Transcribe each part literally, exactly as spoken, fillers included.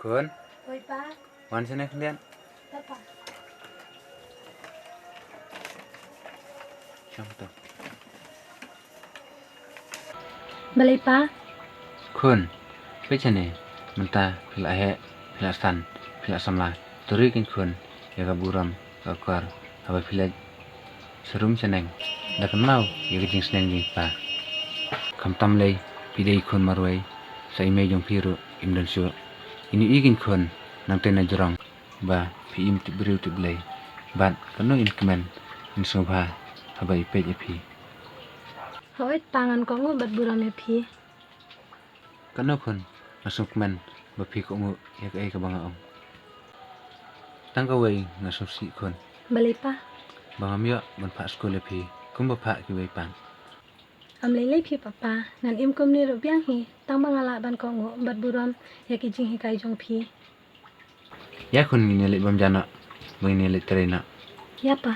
Khun. Oi, Pa. Wan shane khyndiat. Papa. Shong to. Balei, Pa? Khun, peit shane, mynta phi la heh, phi la san, phi la samla. To ri kein khun ïa ka burom ka akor haba phi leit sharum shaneng. Da kynmaw ïa ka jingsneng jong i Pa. Khamtam lei phi dei i khun marwei, sa i mei jong phi ruh im don shuh. Ïa i kein khun, nangta na jrong ba phi im tip briew tip Blei. Bad kano in kmen in sngewbha haba i peit ïa phi. Hooid Pa, ngan kohnguh bad burom ïa phi. Kano khun, nga sngewkmen ba phi kohnguh ïa kaei kaba nga ong. Tang kawei nga sngewsih khun. Balei Pa? Ba ngam ïoh ban phah skul ïa phi kumba phah kiwei pat. Ym lei lei phi Papa, ngan im kumne ruh biang hi, tang ba nga lah ban kohnguh bad burom ïa ki jinghikai jong phi. Ïa khun, ngin ïa leit bam ja noh, ba ngin ïa leit trei noh. Ïa Pa.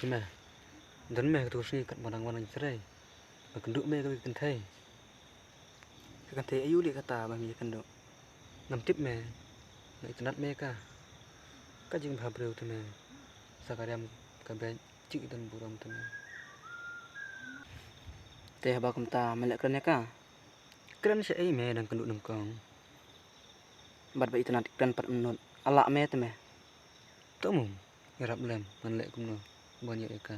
Ki me, don me katto ka sngi katba dang wan na jingtrei, ba kynduh me kawei ka kynthei. Ka kynthei aïu lei kata ba me ïakynduh? Ngam tip me, nga itynnad me ïa ka. Ka jingbha briew te me, sa ka riam ka beit, jik i don burom te me. Te haba kumta me leh kren ïa ka? Kren shaei me, dang kynduh nyngkong. Bad ba itynnad kren pat mynta, ala me te me. To mo, ïarap lem ngan leh kumno ban ïoh ïa ka.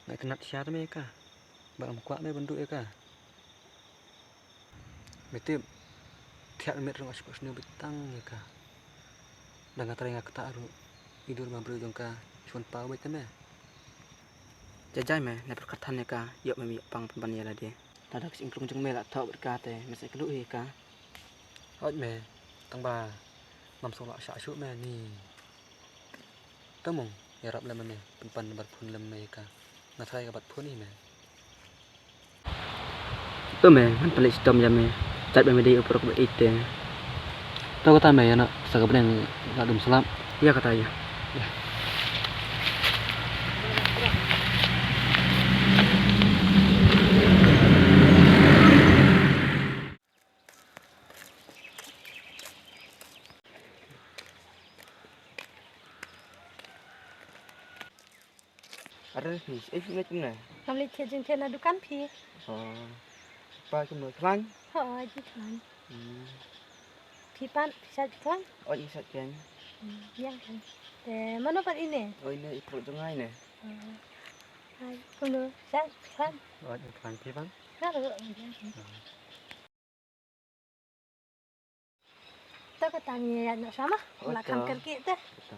Nga itynnad shisha te me ïa ka. Bad ngam kwah me ban duh ïa ka. Me tip, thiah ka miet ruh nga shu kwah sniew beit tang ïa ka. Da nga trei nga ktah ruh, i dur ba briew jong ka shu wan paw beit te me. Jai jai me, ne pyrkhat than ïa ka, ïoh me ïoh pang pynban ïa lade. Lada ka shyieng klung jong me la thoh bad ka te, me sa kynduh hi ïa ka. Hooid me, tang ba ngam sngewlah shah shuh me ni. To mo, ïarap lem me, pynpan number phone lem me ïa ka. Nga tharai ka bat phone hi me. To me, ngan pynleit shitom ïa me. Jait ba me dei u paralok ba ïeit te. To kata me, ïa noh, sa ka bneng la dum slap. Ïa kata ïa. Are, ni, eh, ni, ni. Ngam leit thied jingthied na dukan phi. Oh. Pa kumno, khlaiñ? Oh, oh, ji khlaiñ. Hmm. Phi pat, phi sait khlaiñ? Oh, i sait khlaiñ. Hmm, ïa khlaiñ. Te mano pat ine? Oh, ine i paralok jong nga ine. Oh. Hai, kumno, sait khlaiñ? Oh, i khlaiñ phi pat? Nga ruh, ïa khlaiñ. Oh. To kata ngi ïaid noh sha ma. Oi, la kham to. Kyrkieh te. To.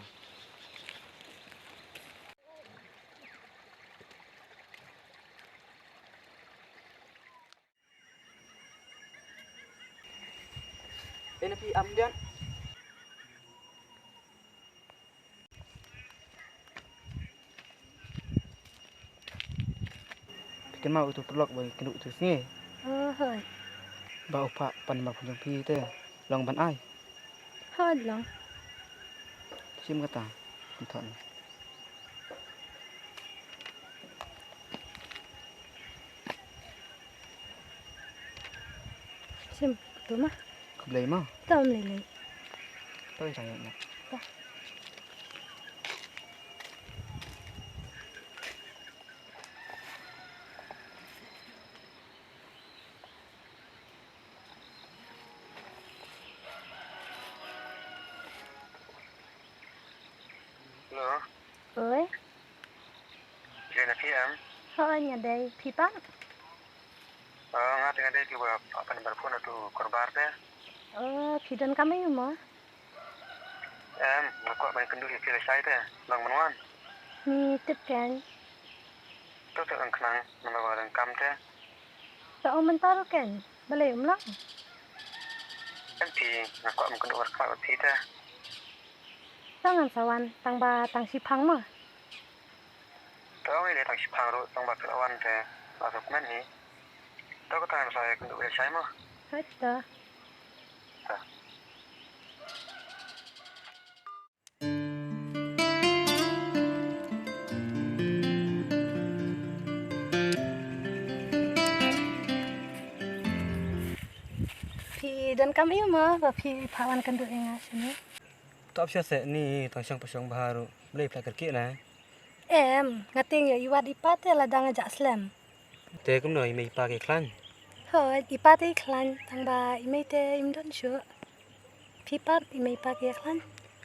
Eh, na phi am dian. Ma utu paralok ba kynduh utu sngi. Oh, hoi. Ba u phah pan number phone jong phi te. Long ban ai. Hoi long. Shim kata. Kan thon. Shim tu ma. Khublei ma. Tam lei lei. Toi jang na. Ta. Hello. Oi. Phi dei na phi em? Hooid, nga dei. Phi pat? Oh, nga te nga dei phi ba phah number phone utu Korbar te. Oh, phi don kam aiu mo? Em, nga kwah ban kynduh ïa phi lashai te, long ban wan? Ngi tip kein. To to, khnang, namar ba nga don kam te. To ong mynta ruh kein, balei um long? Em phi, nga kwah ban kynduh markhmat bad phi te. To ngan sa wan, tang ba tang shiphang mo. To ngi dei tang shiphang ruh, tang ba phi la wan te, la suk men hi. To kata ngan sa ïakynduh lashai mo. Hooid to. To. Phi don kam aiu mo ba phi phah wan kynduh ïa nga shane? Tap sha se ni tang shong pa shong bha ruh. Balei phi la kyrkieh na? Em, nga tieng ïa i wad i pa te lada nga jah slem. Te kumno, i mei i pa ki khlaiñ? Hooid, i pa te i khlaiñ, tang ba i mei te im don shuh. Phi pat, i mei i pa ki khlaiñ?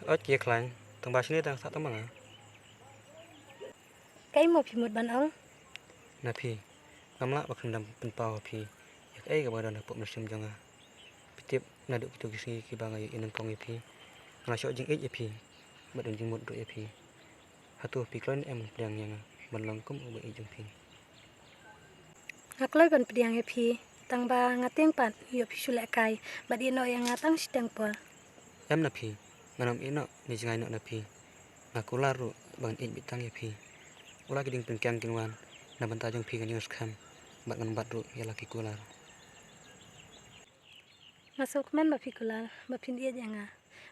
Hooid ki khlaiñ, tang ba shane dang sah tang ba nga. Kaei mo phi mut ban ong? Na phi, ngam lah ba khlem dam pynpaw ha phi ïa kaei kaba don hapoh mynsiem jong nga. Phi tip naduh kito ki sngi kiba nga ïohi nyngkong ïa phi, nga la shoh jingïeit ïa phi bad don jingmut ruh ïa phi. Hato phi kloi ne em ban pdiang ïa nga ban long kum uba ïeit jong phi? Nga kloi ban pdiang ïa phi, tang ba nga tieng pat ïoh phi shu lehkai bad ïeh noh ïa nga tang shiteng por. Em na phi, ngan ym ïeh noh ne jngai noh na phi. Nga kular ruh ba ngan ïeit beit tang ïa phi. Wat la ki dieng pynkiang kin wan, na bynta jong phi ngan ïeng skhem bad ngan bat ruh ïa la ki kular. Nga sngewkmen ba phi kular ba phin ïeit ïa nga.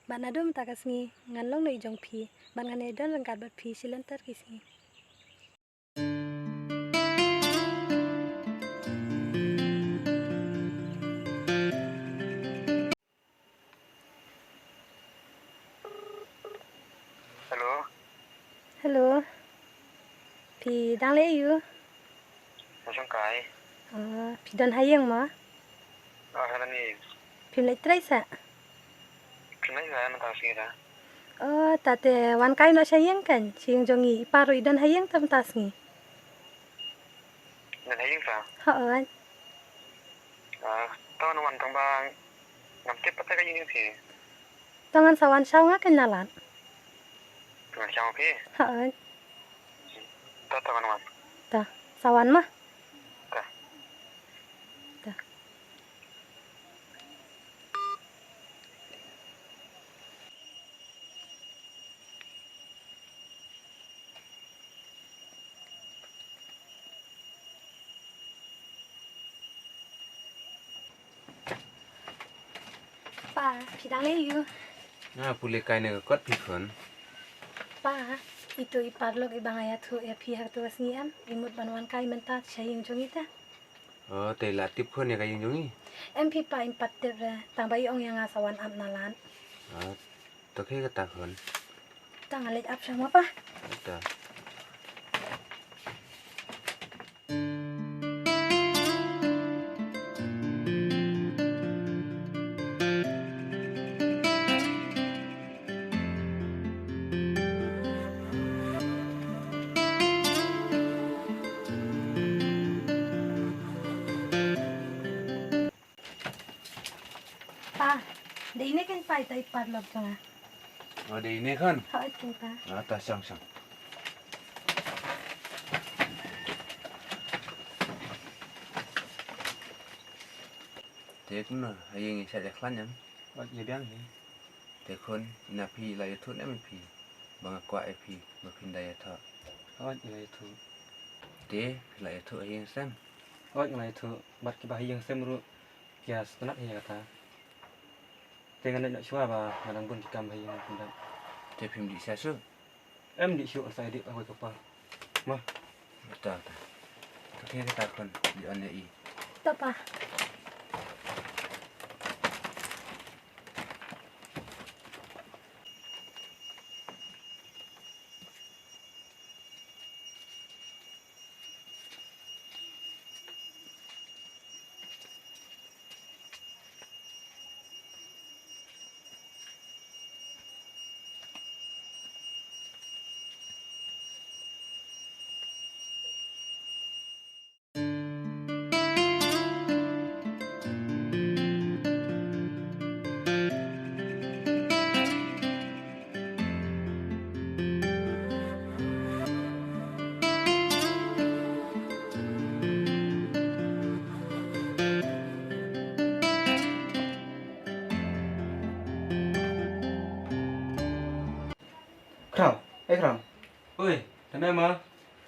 Bad naduh mynta ka sngi ngan long noh i jong phi bad ngan ïadon ryngkat bad phi shi lynter ki sngi. Hello. Hello. Phi dang leh aiu? Nga shong kai. Oh, phi don ha ïing mo? Oh, ha don ïing. Phim leit trei sa? Phim leit sa mynta ka sngi da. Oh, ta te wan kai noh sha ïing kan, sha ïing jong ngi, i pa ruh i don ha ïing ta mynta ka sngi. Don ha ïing sa? Hooid. Ah, to ngan wan tang ba ngam tip pat ka ïing jong phi. To ngan sa wan shaw nga kan na lad. Ngan shaw phi? Hooid. To, to ngan wan. To, sa wan ma. To. To. Pa, phi dang leh aiu? Nga pule kai ne ka kot phi khun. Pa, itu i paralok iba nga ïathuh ïa phi ha katu ka sngi em, i mut ban wan kai mynta sha ïing jong ngi te. Oh, te la tip khun ïa ka ïing jong ngi? Em phi pa, im pat tip re, tang ba i ong ïa nga sa wan ap na lad. Oh, to khie kata khun. Tang nga leit ap sha ma pa. Kata. Pa, dei ne kan pai ta i paralok jong nga. Oh, dei ne kan? Hooid kan pa. Ah, ta shong shong. Te kumno, ha ïing i shait ïakhlaiñ em? Wat ïa biang hi. Te khun, i na phi la ïathuh ne em phi ba nga kwah ïa phi ba phin da ïathoh? Wat ïa ïathuh. Te phi la ïathuh ha ïing sem? Hooid, nga la ïathuh, bad kiba ha ïing sem ruh ki ïa sngewtynnat hi ïa kata. Te ngan leit noh shuwa ba nga dang bun ki kam ha ïing, ngan pyndap. Te phim dih shuh? Em dih shuh, sa dih ha kawei ka por. Mo. Betul ta. Te kata khun, dih on ïa i. To pa. Khraw, eh Khraw. Oi, tang ma.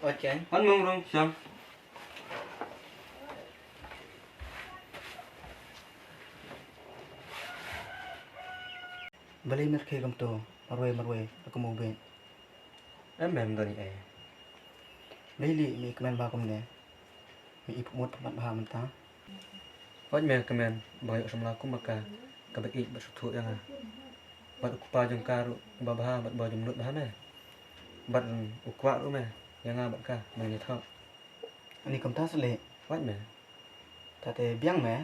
Oi, Chen. Han mong rong, siang. Balei me khie kumto, marwei marwei, la kumno beit? Em, em don ei. Balei me kmen bha kumne? Me ïa pynmut pynmat bha mynta. Hooid me kmen, ba ïoh samla kum ba ka, kaba ïeit bad sngewthuh ïa nga. Bad u kpa jong ka ruh uba bha bad uba jemnud bha ne. Bad u kwah ruh me ïa nga bad ka ban ïathoh. Ani kumta seh leh. Hooid me. Te biang me.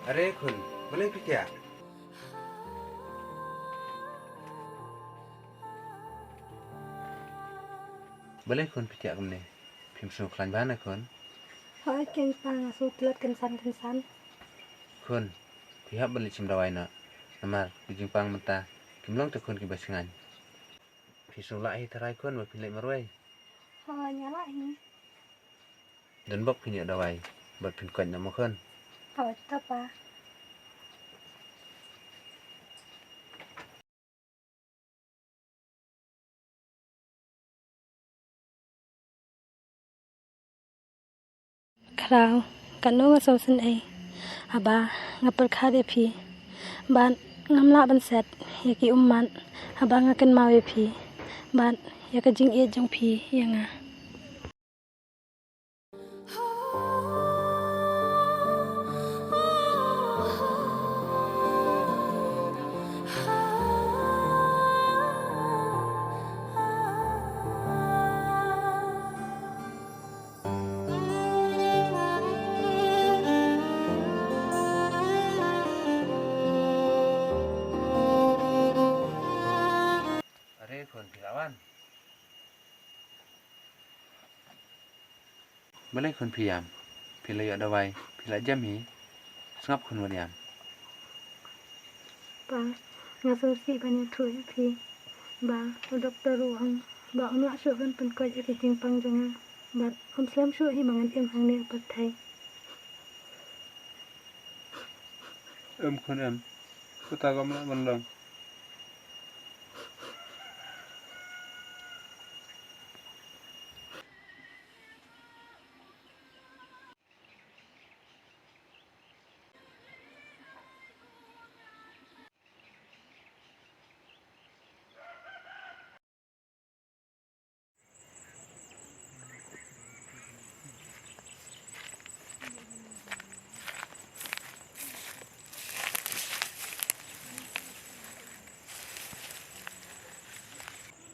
Are khun, balei phi thiah? Balei khun phi thiah kumne? Phim sngew khlaiñ bha ne khun? Hooid keiñ pa, nga sngew tlot kynsan kynsan. Khun, phi hap ban leit shim dawai noh. Namar ki jingpang mynta kim long te khun kiba shngaiñ. Phi sngew lah hi tharai khun ba phin leit marwei? Hooid, nga lah hi. Don bok phin ïoh dawai bad phin koit noh mo khun. Hooid to pa. Khraw, katno nga sngewsynei haba nga pyrkhat ïa phi. Bad ngam lah ban set ïa ki ummat haba nga kynmaw ïa phi bad ïa ka jingïeit jong phi ïa nga. Are khun, phi la wan? Balei khun phi ïam? Phi la ïoh dawai, phi la jem hi? Sngap khun wat ïam. Pa, nga sngewsih ban ïathuh ïa phi ba u doktor u ong ba um lah shuh ban pynkoit ïa ki jingpang jong nga bad um slem shuh hi ba ngan im hangne ha pyrthei. Em khun em, kata kam lah ban long.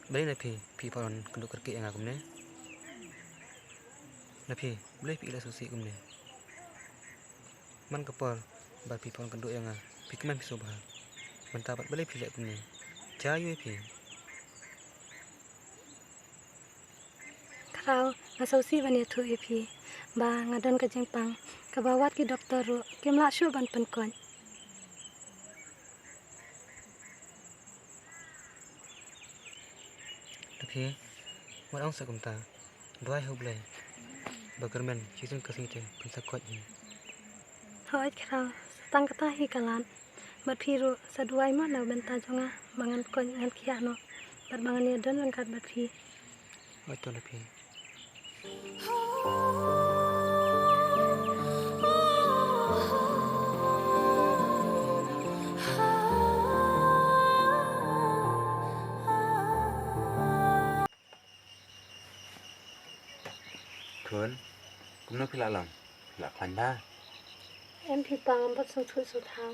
Balei na phi, phi pon kynduh kyrkieh ïa nga kumne? Na phi, balei phi ïa la sngewsih kumne? Man ka por ba phi pon kynduh ïa nga, phi kmen phi sngewbha. Mynta pat balei phi leh kumne? Jia ïa phi. Khraw, nga sngewsih ban ïathuh ïa phi ba nga don ka jingpang kaba wat ki doktor ruh kim lah shuh ban pynkoit. Te phi, wat ong sa kumta. Duwai ha U Blei ba kyrmen shisien ka sngi te phin sa koit hi. Hooid Khraw, sa tang kata hi ka lad. Bad phi ruh sa duwai mo na ka bynta jong nga ba ngan koit ngan khiah noh. bad ba ngan ïadon ryngkat bad phi. Hooid to Naphi. Khun, kumno phi la long? Phi la khlaiñ bha? Em phi pa, ngam pat sngewthuh sngewthaw.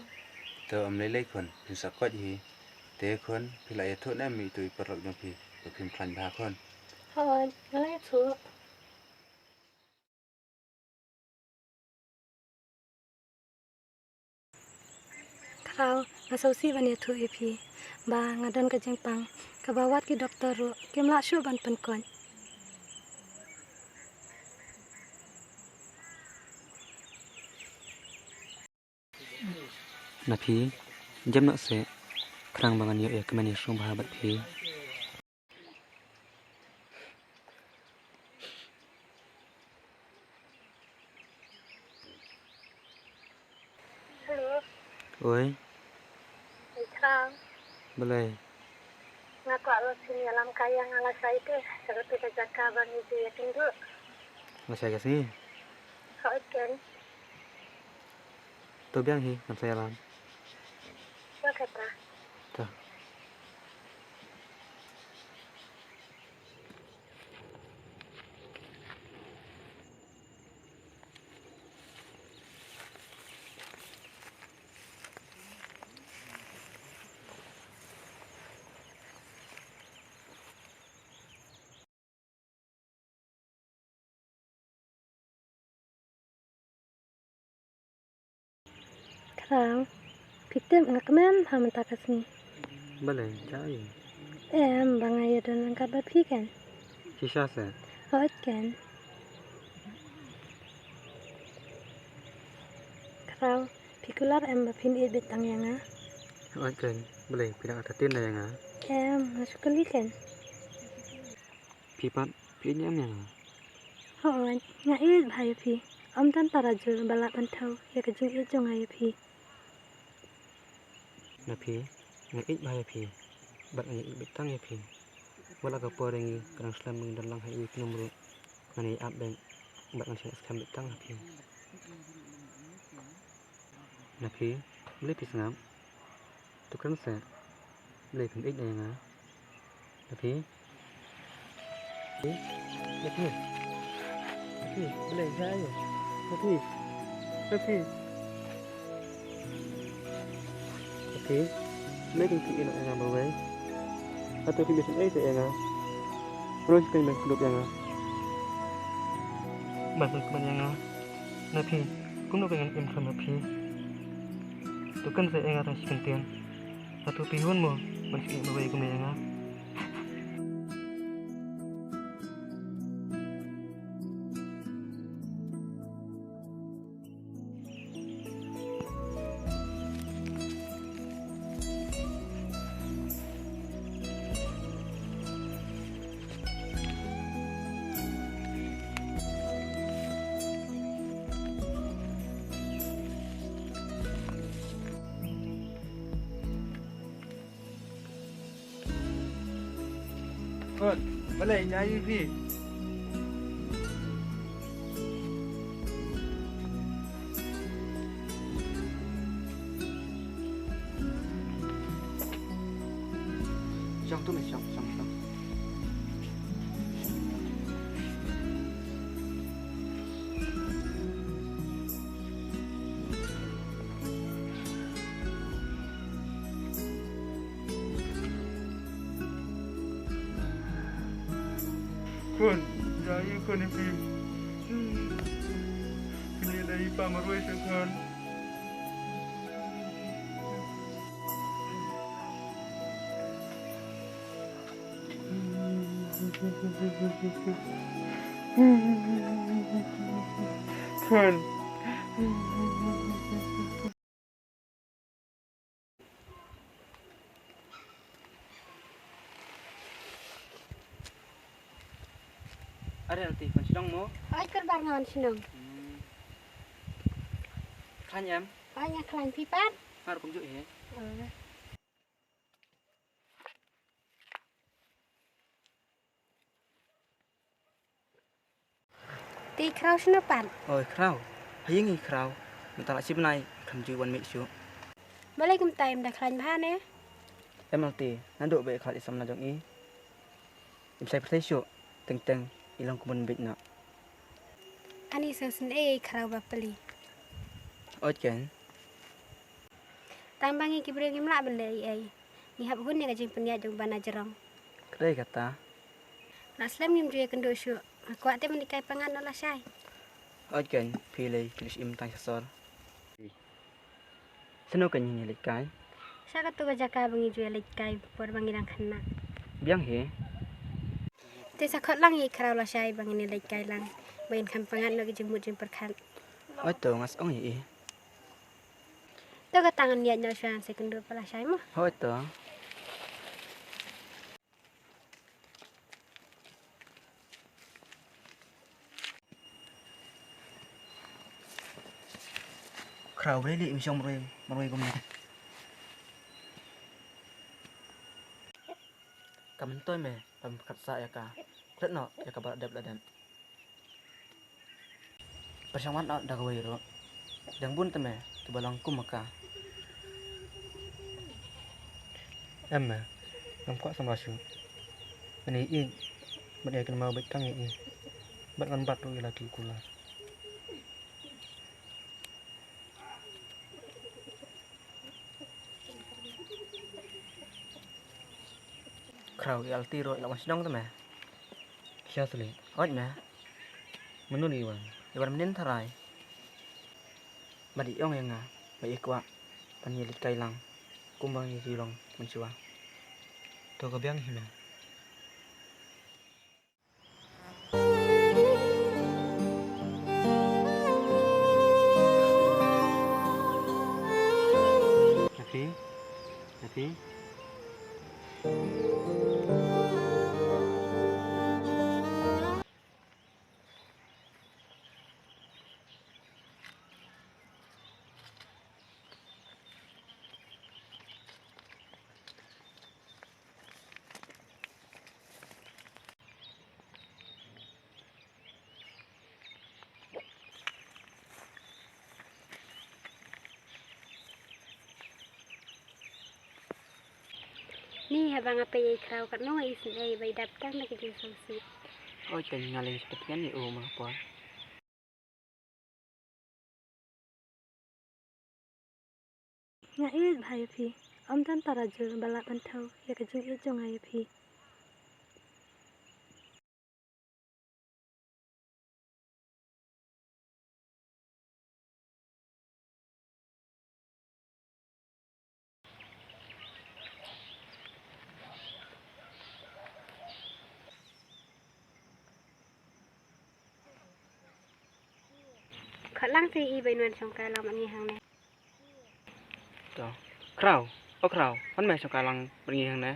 To ym lei lei khun, phin sa koit hi. Te khun, phi la ïathuh ne em ïa itu i paralok jong phi ba phim khlaiñ bha khun? Hooid, nga la ïathuh. Khraw, nga sngewsih ban ïathuh ïa phi ba nga don ka jingpang kaba wat ki doktor ruh kim lah shuh ban pynkoit. Naphi, jem noh seh, khnang ba ngan ïoh ïa kmen ïa sngewbha bad phi. Hello. Oi. Oi, Khraw. Balei? Nga kwah losien ïalam kai ïa nga lashai te, sha kata ka jaka ba ngi ju ïatyngduh. Lashai ka sngi? Hooid keiñ. To biang hi, ngan sa ïalam. Sha kata. To. Khraw, phi tip nga kmen ha mynta ka sngi. Balei, jia aïu? Em, ba nga ïadon ryngkat bad phi keiñ. Shisha seh? Hooid keiñ. Khraw, phi kular em ba phin ïeit beit tang ïa nga? Hooid keiñ, balei phi dang artatien da ïa nga? Em, nga shu kylli keiñ. Phi pat, phi ïeit ne em ïa nga? Hooid, nga ïeit bha ïa phi. Ym don para jur ba lah ban thew ïa ka jingïeit jong nga ïa phi. Naphi, nga ïeit bha ïa phi. Bad nga ïeit beit tang ïa phi. Wat la ka por ïa ngi ka dang slem ba ngi don lang ha iwei i khnum ruh, ngan ïai ap beit bad ngan shah ïeit skhem beit tang ha phi. Naphi, balei phi sngap? To kren seh, balei phim ïeit ïa nga? Naphi? Naphi? Naphi, balei, jia aïu? Naphi? Naphi? Naphi? Balei phim ïeit ïa nga marwei? Hato phim ïeit ei te ïa nga? Mano shi pynban khlem ïa nga? Ban pynkmen ïa nga. Naphi, kumno ba ngan im khlem ïa phi? To kren seh ïa nga tang shi kyntien. Hato phi hun mo ban shu ïeit marwei kumne ïa nga? Khun, balei, jia aïu phi? Shong tu me, shong, shong, shong. Khun, jia aïu khun ïa phi? Phi leh ïa i pa marwei seh khun. Khun. Are Alti, phan shnong mo? Hooid, kyrpad ngan shnong. Hmm. Khlaiñ em? Hooid, nga khlaiñ, phi pat? Nga ruh kumjuh hi. Oh. Te Khraw shano pat? Oi Khraw, ha ïing i Khraw. Mynta la shi bnai kham ju wan mih shuh. Balei kumta, im da khlaiñ bha ne? Em Alti, naduh ba i khlad i samla jong i, im shai pyrthei shuh, teng teng i long kum u bit noh. Ani sa sngewsih ei Khraw ba peli. Oi ken. Tang ba ngi ki briew ngim lah ban leh ei ei. Ngi hap hun ïa ka jingpynïaid jong u ba na jrong. Ka dei kata. La slem ngim ju ïakynduh shuh. Nga kwah te ban ïakai pyngngad noh lashai. Oi ken, phi lei, phi lei shim tang sha sor. Shano ka ngi leit kai? Sha katu ka jaka ba ngi ju ïaleit kai por ba ngi dang khynnah. Biang hi. Te sa khot lang ïa i Khraw lashai ba ngin ïaleit kai lang. Ba ngin kham pyngngad noh ki jingmut jingpyrkhat. Oi to, nga sa ong ïa i. To kata ngan ïaid noh shuwa, ngan sa ïakynduh pat lashai mo. Hooid to. Khraw, balei lei im shong marwei marwei kumne? Ka myntoi me ban pyrkhat sah ïa ka. Klet noh ïa kaba la dep la dep. Pyrshang wad noh da kawei ruh. Dang bun te me kiba long kum ma ka. Em me, ngam kwah samla shuh. Ngan ïaieit bad ïakynmaw beit tang ïa i. Bad ngan bat ruh ïa la ki kular. Khraw, i Alti ruh i la wan shnong te me. Sha sli. Hooid me. Mynno i wan? I wan mynnin tharai. Bad i ong ïa nga ba i kwah ban ïaleit kai lang kumba ngi ju long mynshuwa. To ka biang hi me. Happy? Happy? Ni haba nga peit ïa i Khraw katno nga isynei ba i dap tang da ka jingsngewsih. Oi, te nga lei sngewthuh ïa u ma ka por. Nga ïeit bha ïa phi. Ym don tara jur ba lah ban thew ïa ka jingïeit jong nga ïa phi. Khot lang seh i ba in wan shongkai lang bad ngi hangne. To. Khraw, o Khraw, wan me shongkai lang bad ngi hangne.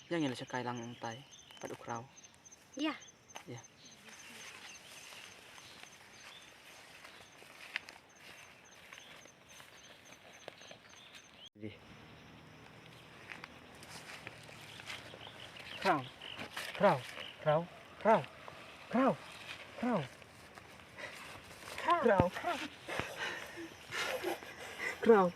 Ïa ngin leit shongkai lang tai bad u Khraw. Ïa. Ïa. Khraw. Khraw. Khraw. Khraw. Khraw. Khraw. Khraw. Khraw. Khraw.